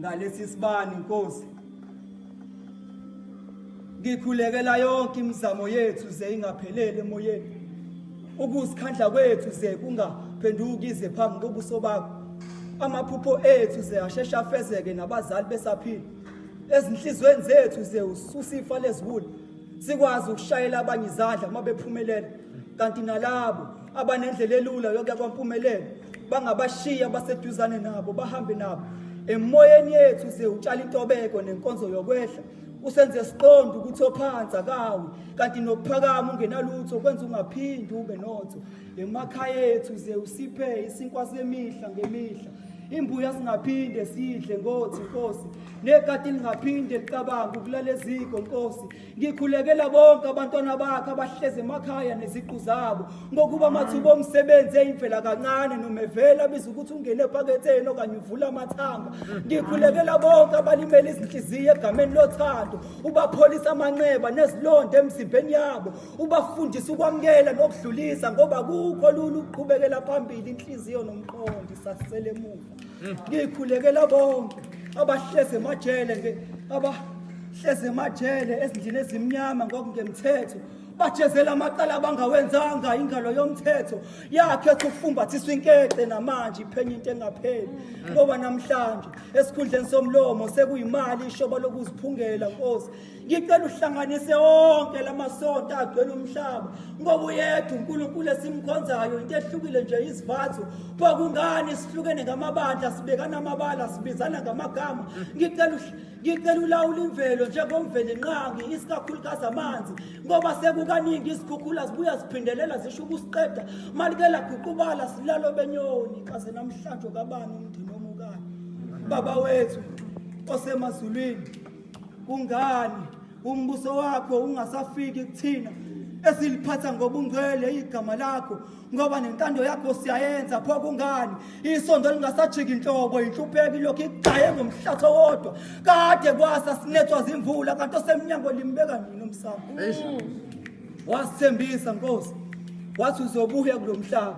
Ngalesi sibani Nkosi, ngikhulekela yonke imizamo yethu ze ingaphelele emoyeni, ukuzikhandla kwethu ze kungaphenduki ize phambi kobuso bakho, amaphupho ethu ze asheshe afezeke nabazali besaphila, ezinhlizweni zethu ze ususa ifa leziwula, sikwazi ukushayela abanye izandla uma bephumelela, kanti nalabo abanendlela elula yokuya kwampumelelo bangabashiya baseduzane nabo bahambe nabo. Emoyeni yethu ze utshala intobeko nenkonzo yokwehla, usenze siqonde ukuthi ophansi akawi, kanti nokuphakama ungenalutho kwenza ungaphindi ube notho. Emakhaya ethu ze usiphe isinkwa semihla ngemihla, imbuya singaphinde sidle ngothi Nkosi, nekati lingaphinde licabanga ukulala eziko Nkosi. Ngikhulekela bonke abantwana bakhe abahlezi emakhaya neziqu zabo, ngokuba amathuba omsebenzi eyimvela kancane noma evela biza ukuthi ungene ephaketheni okanye uvule amathanga. Ngikhulekela bonke abalimele izinhliziyo egameni lothando, ubapholisa amanxeba nezilonda emzimbeni yabo, ubafundise ukwamukela nokudlulisa, ngoba kukho lula ukuqhubekela phambili inhliziyo nomqondo isasele emuva. Ngikhulekela bonke abahlezi emajele abahlezi emajele ezindlini ezimnyama ngokungemthetho, bajezela amacala abangawenzanga, ingalo yomthetho yakhetha ukufumbathiswa inkece namanje iphenye into engapheli, ngoba namhlanje esikhundleni somlomo sekuyimali ishoba lokuziphungela. Nkosi, ngicela uhlanganise wonke lamasonto agcwele umhlaba, ngoba uyedwa uNkulunkulu esimkhonzayo, into ehlukile nje isivatho. Pho kungani sihlukene ngamabandla, sibekana amabala, sibizana ngamagama? Ngicela ulawula imvelo njengomvelinqangi, isikakhulukazi amanzi, ngoba sekukaningi izikhukhula zibuya ziphindelela zisho ukusiqeda. Malikela guqubala silalo benyoni, kaze namhlanje kabani umndeni omukayo. Baba wethu osemazulwini, kungani umbuso wakho ungasafiki kuthina esiliphatha ngobungcwele igama lakho, ngoba nentando yakho siyayenza? Pho kungani isondo lingasajiki inhlobo, inhlupheko ilokhu igaye ngomhlatho wodwa? Kade kwasa sinethwa zimvula, kanti osemnyango limbeka nini umsamo? Wasithembisa Nkosi, wathi uzobuya kulomhlaba,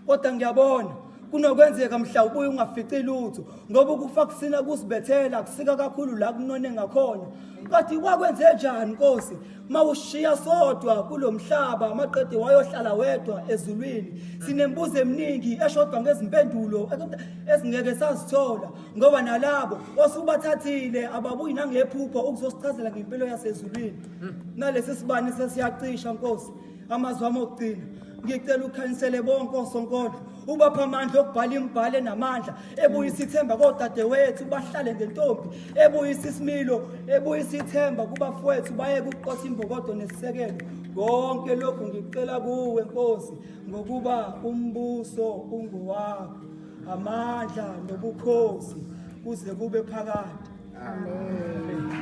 kodwa ngiyabona kunokwenzeka mhla ubuye ungafici lutho, ngoba ukufa kusina kusibethela kusika kakhulu la kunone ngakhona. Kanti wakwenze njani Nkosi mawushiya sodwa kulomhlaba, amaqede wayohlala wedwa ezulwini? Sinembuzo eminingi eshodwa ngezimpendulo ezingeke sazithola, ngoba nalabo osubathathile ababuyi nangephupho ukuzosichazela ngempilo yasezulwini. Nalesi sibani sesiyacisha Nkosi. Amazwi ami okugcina, ngicela ukhanyisele bonke osonkondlo, ubapha amandla okubhala imibhalo enamandla, ebuyisa ithemba kodadewethu bahlale ngentombi, ebuyisa isimilo, ebuyisa ithemba kubafowethu bayeke ukuqotha imbokodo nesisekelo. Konke lokhu ngicela kuwe Nkosi, ngokuba umbuso ungowakho, amandla nobukhosi kuze kube phakade. Amen.